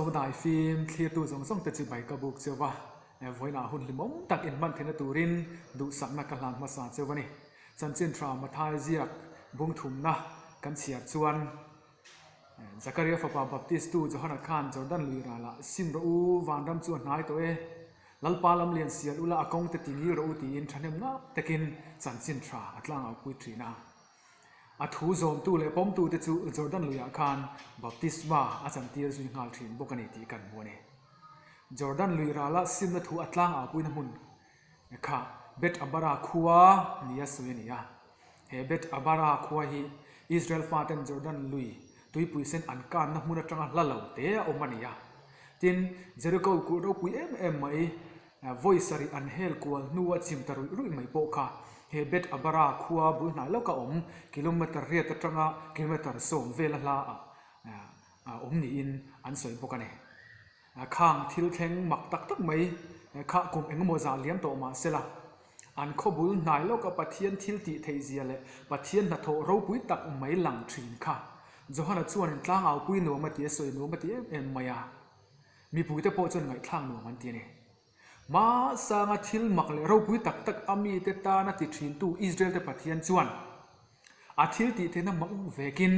Zodai fim thlirtu zawng zawng te chibai ka buk cheu va, vawiinah hun hlimawm tak inhman theihna turin duhsakna ka hlan hmasa cheu a ni. Chanchin tha Mathai ziak bung thumna kan chhiar chuan Zakaria fapa Baptistu Johana khan Jordan lui ralah sim rawh u, vanram chu a hnai tawh e, Lalpa lam lian sial ula a kawng te ti ngil rawh u tiin thahnem ngak takin chanchin tha a tlangau pui thin a. A thu zawmtu leh pawmtute chu Jordan luiah khan baptisma a chantir zui nghal thin bawk a ni tih kan hmu a ni. Jordan lui rala simna thu a tlangau puina hmun kha Beth Abara khua nia sawi a ni a. He Beth Abara khua hi Israel faten Jordan lui tuipui sen an kanna hmun atanga hla lo te a awm a ni a. Tin, Jericho kulh ropui em em mai Vawi sarih an hel kual hnua chim ta ruih ruih mai pawh kha he Beth Abara khua bul hnai lawka awm kilometer riat atanga kilometer 10 vela hla ah awm niin an sawi bawk a ni. Khang thil thleng mak tak tak mai kha kum engemaw zah liam tawh mah sela an khaw bul hnai lawka Pathian thil tih theih zia leh Pathian hnathawh ropui tak mai lang thin kha Johana chuanin tlangaupui nuam a ti a sawi nuam a ti em em mai a. Mipuite pawh chuan ngaihthlak nuam an ti a ni. Hmasanga thil mak leh ropui tak tak a mite tana ti thintu Israel-te Pathian chuan a thil tih theihna mak vekin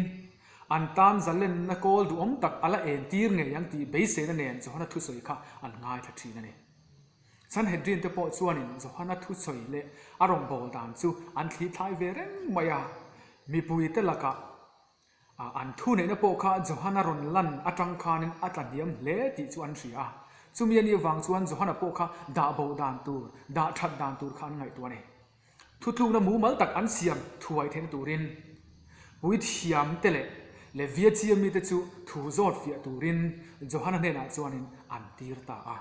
an tan zalenna kawl duhawm tak a la entir ngei ang tih beiseina nen Johana thusawi kha an ngaithla thin a ni. Sanhedrin-te pawh chuanin Johana thusawi leh a rawngbâwl dan chu an thlithlai ve reng mai a, mipuite lakah An thu neihna pawh kha Johana rawn lan atang khanin a tla hniam hle tih chu an hria a. Chumi a nih avang chuan Johana pawh kha dah bo dan tur, dah that dan tur kha an ngaihtuah a ni. Thutlukna mumal tak an siam thuai theihna turin puithiamte leh Levia chia mite chu thu zawt fiah turin Johana hnenah chuanin an tir ta a.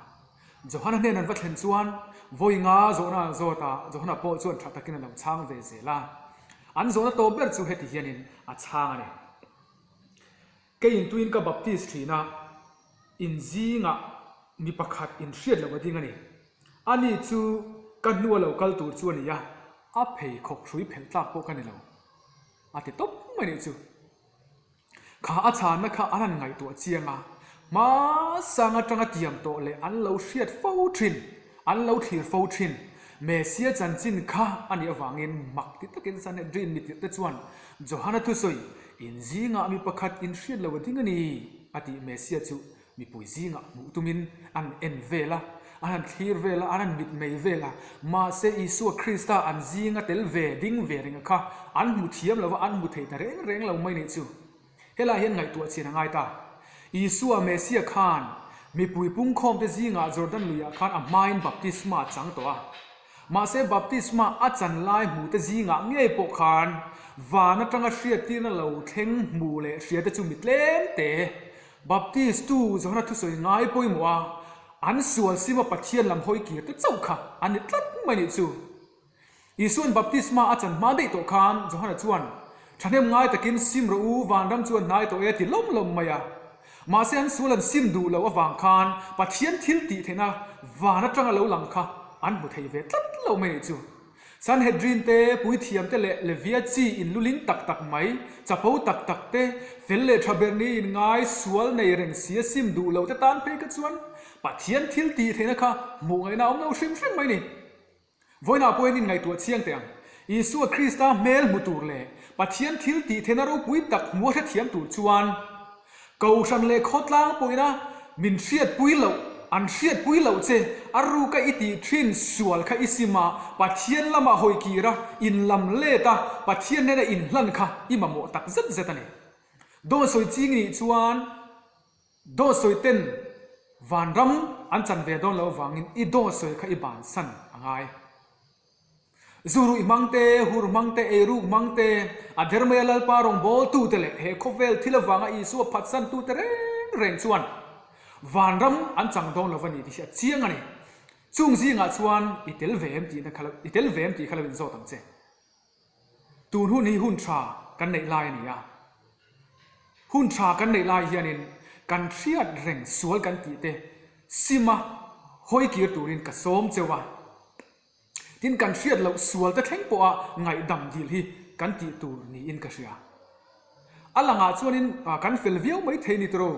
Johana hnen an va thlen chuan vawi nga zawhna an zawt a, Johana pawh chuan tha takin a lo chhang ve zel a. An zawhna tawp ber chu heti hianin a chhang a ni. Keiin tuin ka baptist thin a, in zingah mi pakhat in hriat loh a ding a ni. Ani chu ka hnua lo kal tur chu a ni a, a pheikhawk hrui phelh tlak pawh ka ni lo, a ti tawp mai nih chu. Kha a chhanna kha an han ngaihtuah chiang a, hmasang atanga tiam tawh leh an lo hriat fo thin, an lo thlir fo thin. Messia chanchin kha a nih avangin mak ti takin Sanhedrin mitirhte chuan Johana thusawi, In zingah mi pakhat in hriat lo a ding a ni, a tih Messia chu Mipui zingah hmuh tumin an en vel a, an han thlir vel a, an han mitmei vel a. Mahse, Isua Krista an zinga tel ve, ding ve renga kha an hmu thiam lo va, an hmu thei ta reng reng lo mai nih chu. Helai hian ngaihtuah chian a ngai ta. Isua Messia khan mipui pungkhawmte zingah Jordan luiah khan a hmain baptisma a chang tawh a. Mahse, baptisma a chan lai hmute zingah ngei pawh khan van atanga hriattirna lo thleng hmu leh hriate chu mi tlem te Baptist tu Johana thusawi ngai pawimawh a, an sual sima Pathian lam hawi kir te chauh kha an ni tlat mai nih chu. Isua'n baptisma a chan hma daih tawh khan Johana chuan, Thahnem ngai takin sim rawh u, vanram chu a hnai tawh e a ti lawm lawm mai a. Mahse an sual an sim duh loh avang khan Pathian thil tih theihna van atanga lo lang kha an hmu thei ve tlat lo mai nih chu. Sanhedrin te, puithiam te leh Levia chi in luling tak tak mai, chapo tak tak te, fel leh tha ber ni in ngai sual nei reng si a sim duh lo te tan phei kha chuan Pathian thil tih theihna kha hmuh ngaihna a awm lo hrim hrim mai ni. Vawiinah pawhin in ngaihtuah chiang teh ang. Isua Krista hmel hmu tur leh Pathian thil tih theihna ropui tak hmu a hrethiam tur chuan Kohhran leh khawtlang pawhin a min hriatpui loh, an hriatpui loh che, a ruka i tih thin sual kha i sim a, Pathian lamah hawi kir a, in lam let a, Pathian nena in hlan kha i mamawh tak zet zet a ni. Dawn sawi ching nih chuan dawn sawi ten vanram an chan ve dawn lo avangin i dawn sawi kha i bansan a ngai. Zu ruih hmang te, hur hmang te, eiruk hmang te, a der maia Lalpa rawngbawltute leh he khawvel thil avanga Isua phatsantute reng reng chuan vanram an chang dawn lo va ni tih hi a chiang a ni. Chung zingah chuan i tel ve em tihna kha lo, i tel ve em tih kha lo inzawt ang che. Tun hun hi hun tha kan neih lai a ni a. Hun tha kan neih lai hianin kan hriat reng sual kan tih te sima hawi kir turin ka sawm cheu a. Tin, kan hriat loh sual te thleng pawha ngaihdam dil hi kan tih tur niin ka hria. A langah chuanin kan fel viau mai thei ni tawh.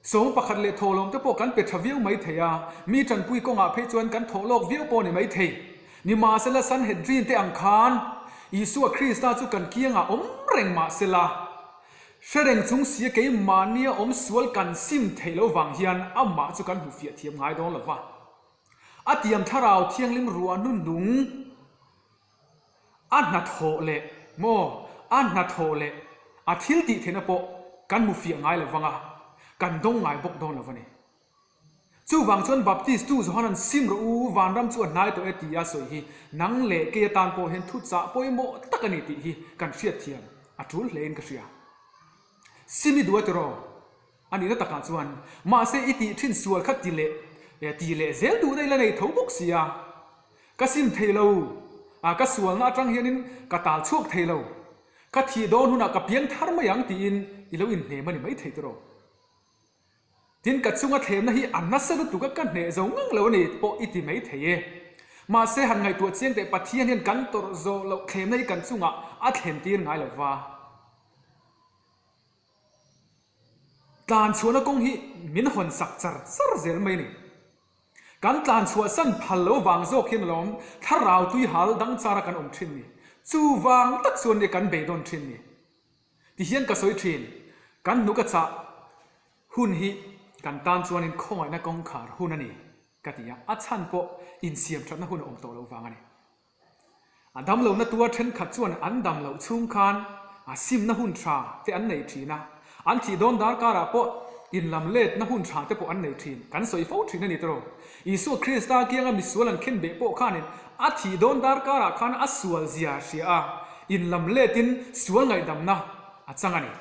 Sawm pakhat leh thawhlawm te pawh kan pe tha viau mai thei a, mi tanpui kawngah phei chuan kan thawh lawk viau pawh a ni mai thei. Nimahsela Sanhedrin te ang khan Isua Krista chu kan kiangah awm reng mahsela, hre reng chung sia keimahnia awm sual kan sim theih lo vang hian amah chu kan hmu fiah thiam ngai dawn lo va. A tiam thlarau thianghlim ruah hnuhnung. A hnathawh leh maw? A hnathawh leh a thil tih theihna pawh kan hmu fiah ngai lo vang a, kan dawng ngai bawk dawn lo a ni. Chuvang chuan Baptist tu Johanan sim rawh u, vanram chu a hnai tawh e tia sawi hi nang leh kei atan pawh hian thuchah pawimawh tak a ni tih hi kan hriatthiam a tul hlein ka hria. Sim i duh a tiraw? A nihna takah chuan mahse i tih thin sual kha ti leh ti leh zel duhna i la nei tho bawk sia. Ka sim thei lo, a ka sualna atang hianin ka tal chhuak thei lo. Ka thih dawn hunah ka piang thar mai ang tiin i lo inhnem a ni mai thei tawh. Tin, ka chunga thlemna hi a nasa lutuk a, ka hneh zo ngang lo a ni pawh i ti mai thei e. Mahse, han ngaihtuah chiang teh Pathian hian kan tawrh zawh loh thlemna hi kan chungah a thlen tir ngai lo va. Tlan chhuahna kawng hi min hawn sak char char zel mai a ni. Kan tlan chhuah san phal lo vang zawk hian alawm thlarau tui hal dang chara kan awm thin ni. Chuvang tak chuan nia kan beidawn thin ni. Tihian ka sawi thin, kan hnuk a chah hun hi kan tan chuanin khawngaihna kawngkhar hun a ni ka ti a, a chhan pawh insiam thatna hun a awm tawh lo vang a ni. A damlohna tuar thenkhat chuan an dam loh chhung khan a simna hun tha te an nei thin a, an thih dawn darkarah pawh inlam letna hun tha te pawh an nei thin. Kan sawi fo thin a ni tawh. Isua Krista kianga misual an khen beh pawh khanin a thih dawn darkarah khan a sual zia hria a, inlam letin sual ngaihdamna a chang a ni.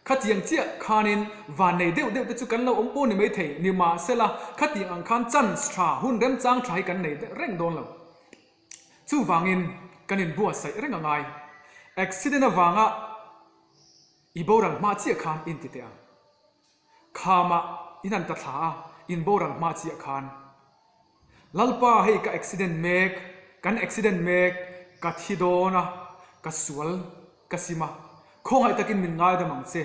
Khatiang chiah khanin van nei deuh deuh te chu kan lo awm pawh ni maithei, nimahsela khatiang ang khan chance tha, hun remchang tha hi kan nei reng dawn lo. Chuvangin kan inbuatsaih reng a ngai. Accident avanga i boral hma chiah khan in ti teh ang. Khamah in an ta thla a, in boral hma chiah khan. Lalpa hei ka accident mek, kan accident mek, ka thi dawn a, ka sual ka sim a, khawngaih takin min ngaidam ang che.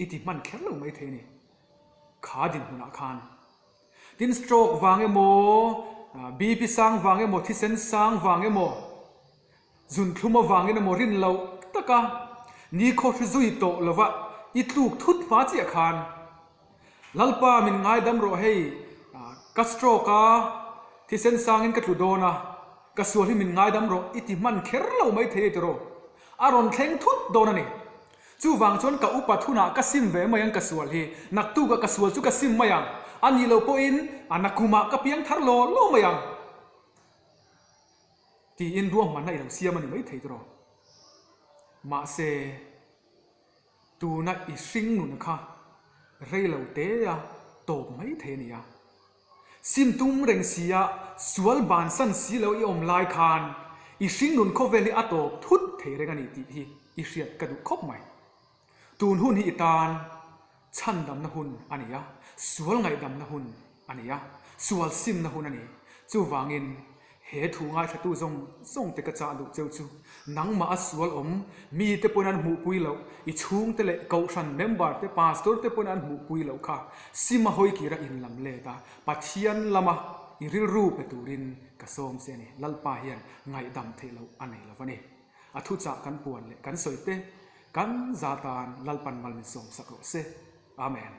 I ti hman kher lo mai thei a ni. Kha dinhmunah khan. Tin stroke vang emaw, BP sang vang emaw, thisen sang vang emaw, zunthlum avangin emaw rin loh taka nikhaw hri zui tawh lova i tluk thut hma chiah khan Lalpa min ngaidam rawh hei ka stroke a, thisen sangin ka tlu dawn a, ka sual hi min ngaidam rawh i ti hman kher lo mai thei e tiraw? A rawn thleng thut dawn a ni. Chuvang chuan ka upat hunah ka sim ve mai ang ka sual hi, naktukah ka sual chu ka sim mai ang, a nih loh pawhin a nakumah ka piang thar law law mai ang tiin ruahmanna i lo siam a ni maithei tawh. Mahse, tuna i hring nun kha rei lo te a tawp maithei a nia. Sim tum reng sia sual bansan si lo i awm lai khan i hringnun khawvel hi a tawp thut thei reng a ni tih hi i hriat ka duh khawp mai. Tun hun hi i tan chhandamna hun a ni a, sual ngaihdamna hun a ni a, sual simna hun a ni. Chuvangin He thu ngaithlatu zawng zawngte ka chah duh cheu chu, nangmah a sual awm, mite pawn an hmuhpui loh, i chhungte leh kohhran member te, pastor te pawn an hmuhpui loh kha sim a hawi kira in lam let a, Pathian lama i rilru pe turin ka sawm che a ni. Lalpa hian ngaihdam theih loh a nei lo va ni. A thuchah kan puan leh kan sawi te, kan za tan Lalpan mal min sawmsak rawh se. Amen.